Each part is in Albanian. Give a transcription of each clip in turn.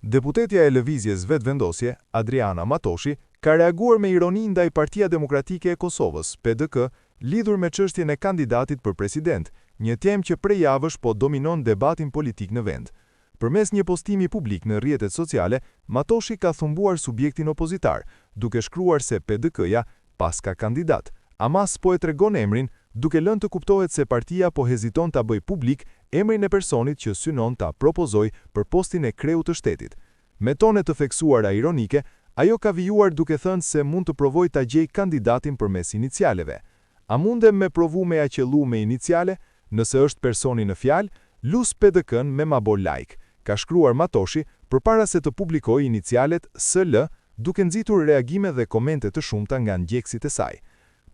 Deputetja e Lëvizjes Vetëvendosje, Adriana Matoshi, ka reaguar me ironi ndaj Partia Demokratike e Kosovës, PDK, lidhur me çështjen e kandidatit për president, një temë që prej javësh po dominon debatin politik në vend. Përmes një postimi publik në rrjetet sociale, Matoshi ka thumbuar subjektin opozitar, duke shkruar se PDK-ja paska kandidat, ama s'po e tregon emrin, duke lënë të kuptohet se partia po heziton ta bëjë publik emrin e personit që synon ta propozojë për postin e kreut të shtetit. Me tone të theksuara ironike, ajo ka vijuar duke thënë se mund të provojë ta gjejë kandidatin përmes inicialeve. A mundem me provu me ja qellu me iniciale? Nëse është personi në fjalë, lus PDK-në me ma bo like, ka shkruar Matoshi përpara se të publikojë inicialet SL, duke nxitur reagime dhe komente të shumta nga ndjekësit e saj.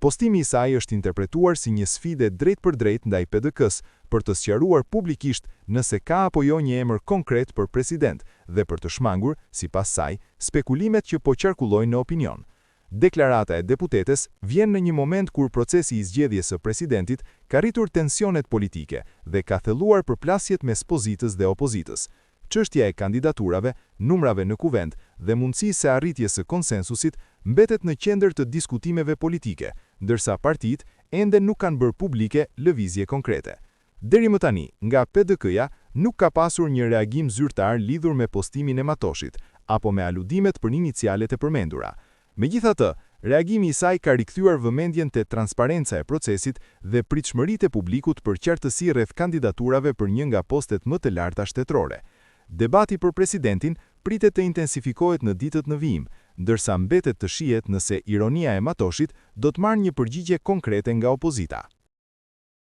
Postimi i saj është interpretuar si një sfidë e drejtpërdrejtë ndaj PDK-së për të sqaruar publikisht nëse ka apo jo një emër konkret për president dhe për të shmangur, sipas saj, spekulimet që po qarkullojnë në opinion. Deklarata e deputetes vjen në një moment kur procesi i zgjedhjes së presidentit ka rritur tensionet politike dhe ka thelluar përplasjet mes pozitës dhe opozitës. Çështja e kandidaturave, numrave në Kuvend dhe mundësisë së arritjes së konsensusit mbetet në qendër të diskutimeve politike, ndërsa partitë ende nuk kanë bërë publike lëvizje konkrete. Deri më tani, nga PDK-ja nuk ka pasur një reagim zyrtar lidhur me postimin e Matoshit, apo me aludimet për inicialet e përmendura. Megjithatë, reagimi i saj ka rikthyer vëmendjen te transparenca e procesit dhe pritshmëritë e publikut për qartësi rreth kandidaturave për një nga postet më të larta shtetërore. Debati për presidentin pritet të intensifikohet në ditët në vijim, ndërsa mbetet të shihet nëse ironia e Matoshit do të marrë një përgjigje konkrete nga opozita.